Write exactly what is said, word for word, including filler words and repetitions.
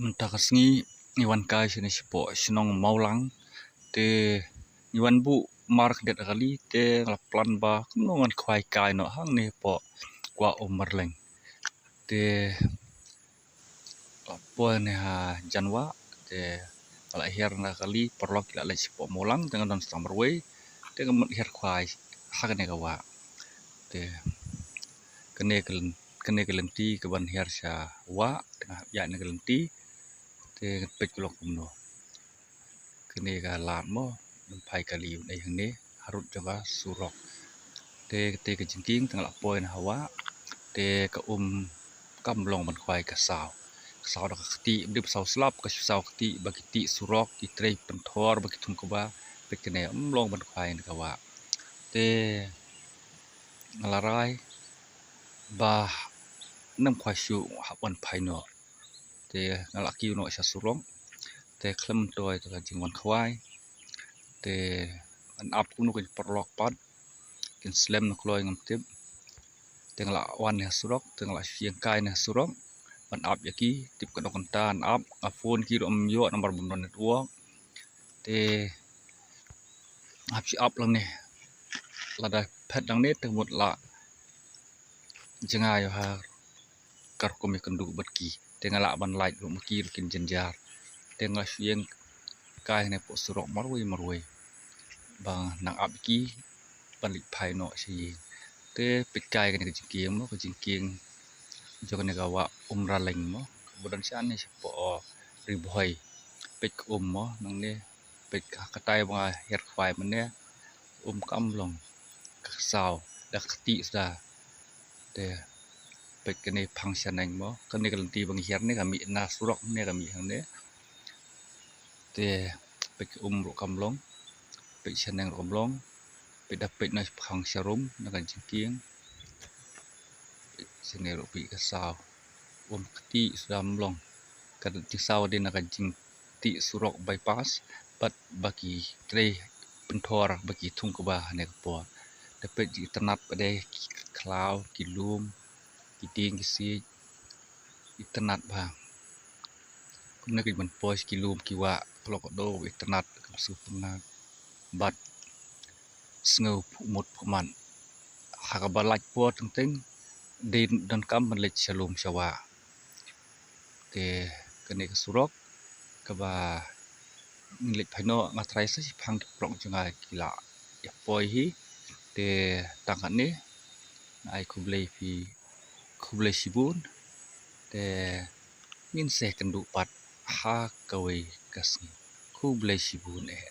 Mynta ka sngi ngi wan kai shane shapoh shnong Mawlang. Te ngi wan buh mar khyndiat kali te nga la plan ba kumno ngan khwai kai noh hangne hapoh Kwah Umraleng. Te la poi ne ha jan wah te nga la hiar na kali, paralok ki la leit shapoh Mawlang te nga don sa marwei. Te nga mut hiar khwai ha kane ka wah. Te kane ka lyn-, kane ka lynti kaban hiar sha wah, te nga hap ïaid na ka lynti. Te nga peit ka long kumno. Kane ka lad mo, ban phai kali ban ei hangne harud jong ka surok. Te kata ka jingkieng te nga la poi na ha wah. Te ka um kam long ban khwai, ka saw. Ka saw da ka ktieh, ym dei ba saw slap, ka saw ktieh ba ki tieh surok, ki trei pynthor, ba ki thung kba. Peit kane, ym long ban khwai na ka wah. Te nga la rai ba nym khwai shuh, hap wan phai noh. Te nga la kiew noh sha surok. Te khlem myntoi te ka jingwan khwai. Te ngan ap kumno kin paralok pat, kin slem na kloi ngam tip. Te nga la wan ne ha surok, te nga la shu ïeng kai ne ha surok ban ap ïa ki. Tip ka dok kynta ngan ap, nga phone ki ruh ym ïoh namar bym don network. Te hap shu ap lang ne, lada phet lang ne te mut la jngai ha ka rukom ïakynduh bad ki. Te nga lah ban lait ruh ma ki ruh kin jynjar. Te nga la shu ïeng kai ne hapoh surok marwei marwei ba nang ap ki ban leit phai noh sha ïing. Te peit kai kane ka jingkieng mo, ka jingkieng jong kane ka wah Umraleng mo, kaba don shane shapoh Ri Bhoi. Peit ka um mo nangne, peit ka, katai ba nga hiar khwai mynne, um kam long, ka saw da ka ktieh suda. Te peit kane phang shaneng mo, kane ka lynti ba nga hiar ne ka mih na surok ne, ka mih hangne. Te peit ka um ruh kam long, peit shaneng ruh kam long. Peit da, peit na phang sharum na ka jingkieng. Peit shane ruh, peit ka saw, um ktieh suda, ym long. Ka jingsaw dei na ka jingtieh surok bypass bad ba ki trei pynthor, ba ki thung kba hane ka por. Te peit itynnad pat de, ki khlaw, ki lum, ki dieng, ki siej, itynnad bha. Kumne ki ban poi ki lum ki wah, ka long ka dei itynnad, kam sngewtynnad bad sngew phuh mut phuh mat. Ha kaba lait por teng teng dei donkam ban leit sha lum sha wah. Te kane ka surok kaba ngin leit phai noh, nga tharai sa shiphang ki paralok jong nga ki la ïa poi hi. Te tang katne, nga ai khublei phi, khublei shibun. Te ngin sa ïakynduh pat ha kawei ka sngi. Khublei shibun eh.